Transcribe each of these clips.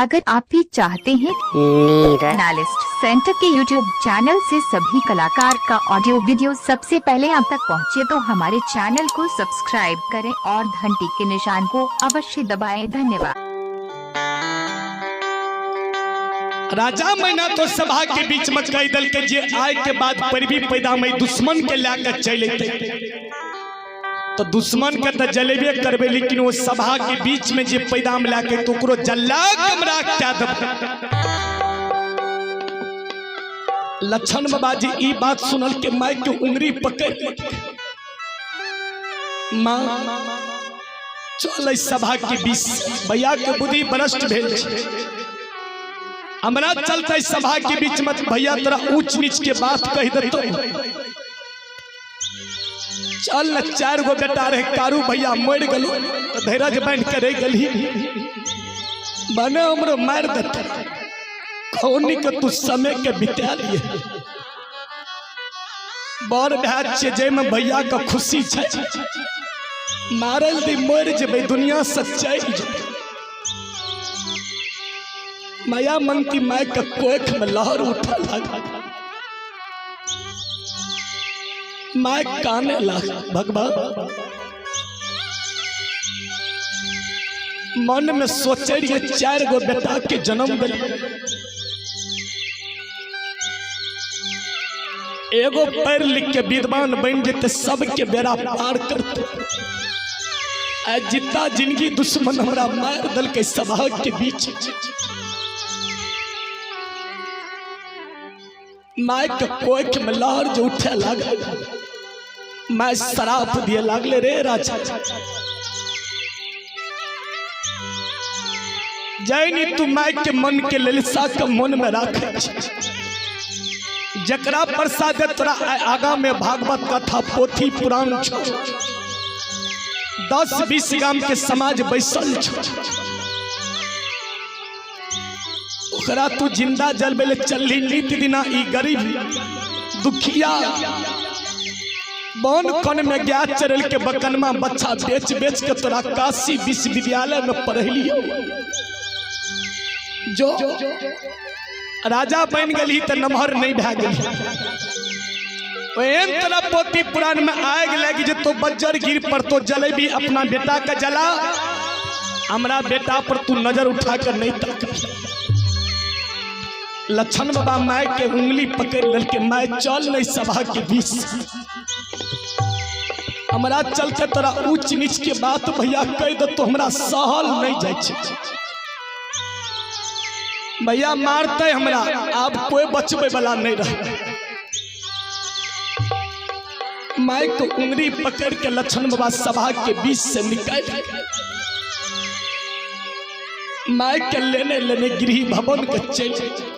अगर आप भी चाहते हैं नीरज एनालिस्ट सेंटर के YouTube channel से सभी कलाकार का ऑडियो वीडियो सबसे पहले आप तक पहुंचे तो हमारे चैनल को सब्सक्राइब करें और घंटी के निशान को अवश्य दबाएं। धन्यवाद। राजा मैना तो सभा के बीच में कह दल के जे आय के बाद पर भी पैदा में दुश्मन के लाकर चल अयतै तो दुश्मन के तो जलेबे करबे, लेकिन वो सभा के बीच में जे पैदाम लाके तो ओकरो जला के हमरा क्या देबै। लक्षण बाबा जी ई बात सुनल के माय के उंगली पकड़ माँ चल सभा के बीच, भैया के बुद्धि भ्रष्ट भेल छै, हमरा चलते सभा के बीच में भैया तोरा ऊंच नीच के बात कह देतो। चल न, 4 गो बेटा रहे कारू भैया मर गलो तो धीरज बांध के रह गली, बने हमरो मार देते खौनी के तू समय के बिता लिए। बड़ भाई छै जाहिमे भैया के खुशी छै, मारल दी मर जेबै दुनिया से चलि जेबै। माया मंती my के कोख में लहर उठा लागल, my काने लागल। भगवान मन में सोचे रहिए 4 गो बेटा के जन्म दिल, एगो पढ़ लिख के विद्वान बन जेते सबके बेड़ा पार करते। आ जितना जिंदगी दुश्मन हमरा मार दल के सभा के बीच, my के कोख में लहर जो उठे लागल, my श्राप दिए लागले रे राजा जैनी तू my के मन के ललिसा के मन में राखे, जकरा प्रसाद तोरा आगा में भागवत कथा पोथी पुराण छौ, 10-20 गाम के समाज बैसल छौ, ओकरा तू जिंदा जलबे ले चलली नित दिना ई गरीब दुखिया बन कन में गाय चरल के बकनमा बच्चा बेच बेच के तोरा काशी विश्वविद्यालय में पढ़लियो। जो राजा बन गली तो नमहर नहीं भए गेली। एहन तरह पोथी पुराण में आग लागि जे तो बज्जर गिर पर तो जलेबी अपना बेटा के जला, हमरा बेटा पर तू नजर उठा कर नहीं तक। लक्षण बाबा my के उंगली पकड़ ललके, my चल नहीं सभा के बीच, हमरा चलते तोरा ऊंच नीच के बात भैया कह दे तो हमरा सहल नहीं जाय छै। भैया मारते हमरा, आब कोई बचबे वाला नहीं रह। My के उंगली पकड़ के लक्षण बाबा सभा के बीच से निकाल my के लेने लेने गृह भवन के चल।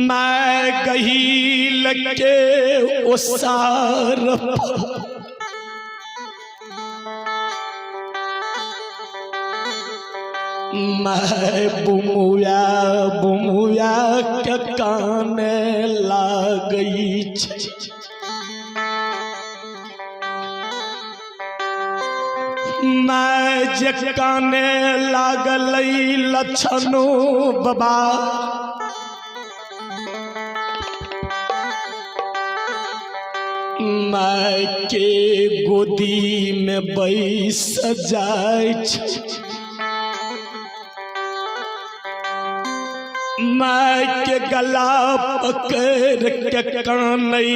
मैं गहील के ओसार मैं बुमुया बुमुया के काने लागई छै। मैं जे काने लागल लक्षणो बाबा, my के गोदी में बैस जाय छै। My के गला पकड़ के कानै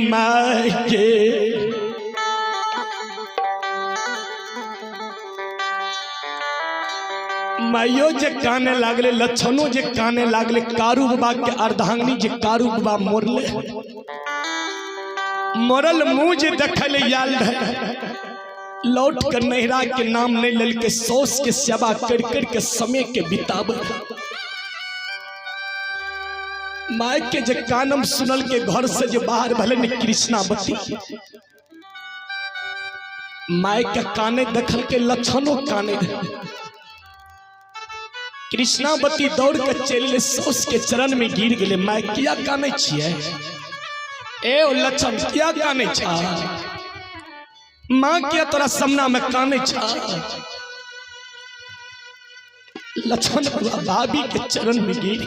my के, माइयो जे काने लागले, लक्षणो जे काने लागले, कारू बाबा के अर्धांगिनी जे कारू बाबा मोरले, मरल मुँह जे देखल आयल रहे, लौट कर नैहरा के नाम नहीं ललके, सौस के सेवा कर कर के समय के बिताब। My के जे कानम सुनल के घर से जे बाहर भले ने कृष्णावती, my के काने देखल के लक्षणों काने। कृष्णावती दौड़ के चल सौस के चरण में गिर गेले। My किया काने छियै ए ओ लक्षण, किया काने छा? माँ किया तोरा सामना में काने छ? लक्ष्मण बाबा भाभी के चरण में गिर,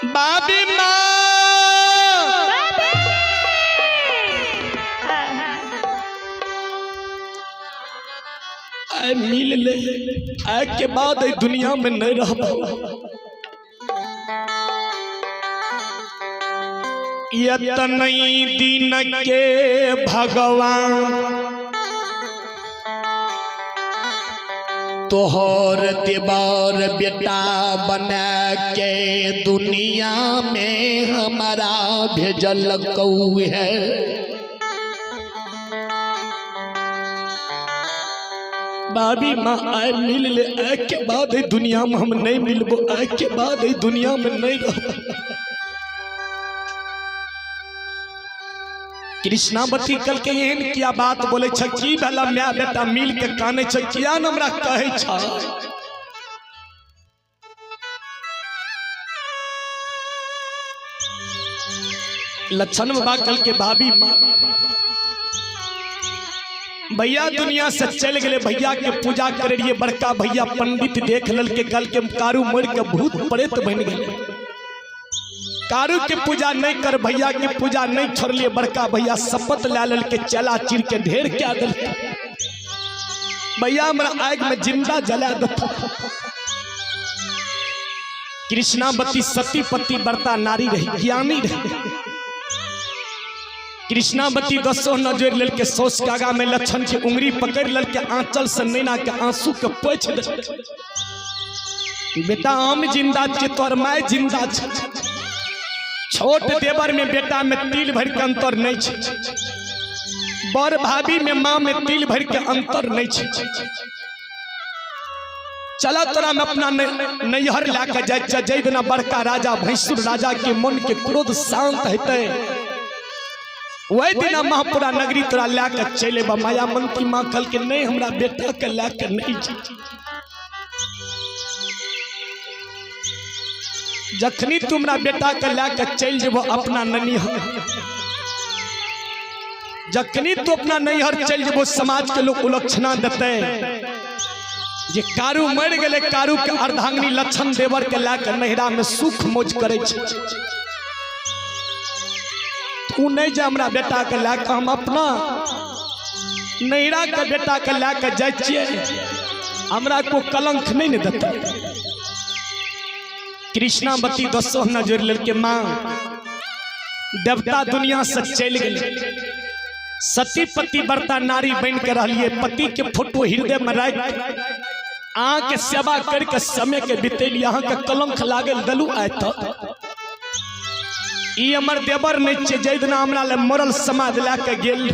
बाबी माँ। आए मिल ले, आए के बाद ए दुनिया में नहीं रह यतनई दिन के भगवान तोहर देवर बेटा बना के दुनिया में हमारा भेजल कौ है। बाबी माँ आए मिल ले, आए के बाद दुनिया में हम नहीं मिलबो, आए के बाद दुनिया में नहीं रह। कृष्णावती कल के एहन किया बात बोले छ, की भला my बेटा मिल के काने छ, किया न हमरा कहे छ? लक्षण बाबा कल के भाभी माँ भैया दुनिया से चल गए, भैया के पूजा करे रहिए, बड़का भैया पंडित देख लल के कल के कारू मर के भूत प्रेत बन गए। कारू के पूजा नहीं कर, भैया के पूजा नहीं छोड़लिए, बड़का भैया शपथ ला लल के चला चीर के ढेर क्या दल, भैया हमरा आग में जिंदा जला दत। कृष्णावती सती पति बरता नारी रही, ज्ञानी रही। कृष्णावती दसो नजर लेल के सोच के आगा में लक्षण के उंगली पकड़ लेल के आंचल से नैना के आंसू के पोछ दे, बेटा हम जिंदा छे तोर my जिंदा छे। छोट देवर में बेटा में तिल भर के अंतर नहीं छे, बड़ भाभी में माँ में तिल भर के अंतर नहीं छे। चला तोरा में अपना नैहर लाके जाय, जय दिना बड़का राजा भैंसुर राजा के मन के क्रोध शांत हेतै वही दिना महापुरा नगरी तोरा लाके चले बा। माया मंत्री माँ कल के नहीं हमरा बेटा के लाके नहीं जा। जखनी तुमरा बेटा के लाके चल जेबो अपना ननिहर, जखनी तू अपना नैहर चल जेबो समाज के लोग उलक्षणा देते जे कारू मर गए, कारू के अर्धांगिनी लक्षण देवर के लाके नैहरा में सुख मौज करे छे। तू नहीं जा हमरा बेटा के लाके, हम अपना नैहरा के बेटा के लाके जाय छियै, हमरा को कलंक नहीं ने देते। कृष्णावती दसो नजर लेल के माँ देवता दुनिया से चल गए, सती पति बरता नारी बन के रहिए, पति के फोटो हृदय में राख अहाँ के सेवा करके समय के बितेली, अहाँ के कलंक लागल दलू आय तो ई हमर देवर नहीं छे, जै दिना हमरा ले मरल समाज लए के गेल।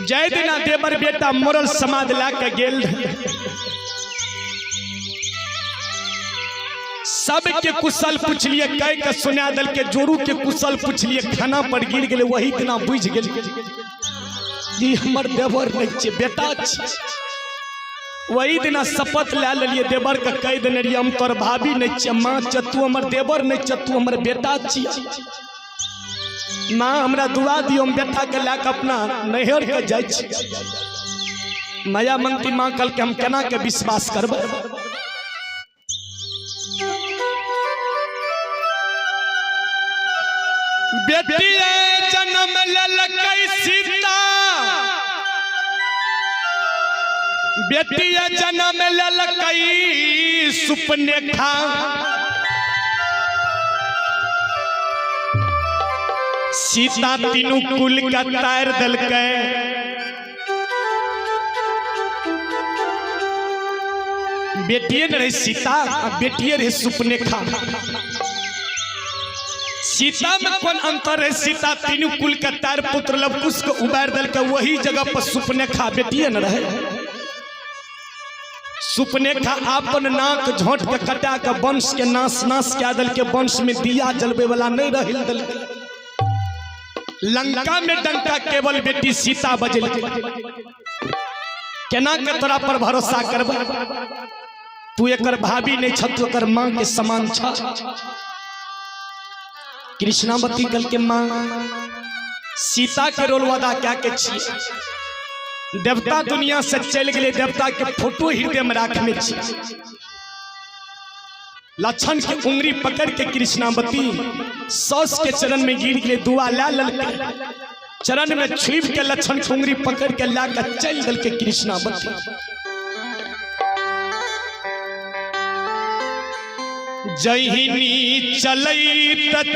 जै दिना देवर बेटा मरल समाज लए के गेल, सबके कुशल पूछलिए, कह के सुना दल के जोरू के कुशल पूछलिए, खाना पर गिर गेले, वही दिना बुझ गेल ई हमर देवर नहीं छे बेटा छे। वही दिना शपथ ले लेलिए देवर के कह देने रहिए हम तोर भाभी नहीं छे माँ छे, तू हमर देवर नहीं छे, तू हमर बेटा छी। माँ हमरा दुआ दियो हम बेटा के लए के अपना नैहर के जाइ छी। माया मंती माँ कल के हम केना के विश्वास करबै? बेटी जन्म ललकै सीता, बेटी जन्म ललकै सुपनेखा, सीता तीनू कुल का तार दलकै, बेटिए न रहे सीता, बेटिए रहे सुपनेखा। सीता में कौन अंतर है? सीता तीनू कुल का तार पुत्र लवकुश को उबार दलकै, वही जगह पर सुपनेखा बेटिए न रहे। सुपनेखा अपन नाक झोंट के कटा के वंश के नाश नाश क्या दल के वंश में दिया जलबे वाला नहीं रह दल। लंका में डंका केवल बेटी सीता बजल, केना के तोरा पर भरोसा करबै? तू एकर भाभी नहीं छ, तू एकर माँ के समान छ। कृष्णावती कल के माँ सीता के रोल वादा क्या के छी, देवता दुनिया से चल गए, देवता के फोटो हृदय में राखने छी। लक्षण के उंगली पकड़ के कृष्णावती सौस के चरण में गिर गए, दुआ ला ललके चरण में छुप के लक्षण के उंगली पकड़ के ला के चल दल के कृष्णावती। जहिनी चलई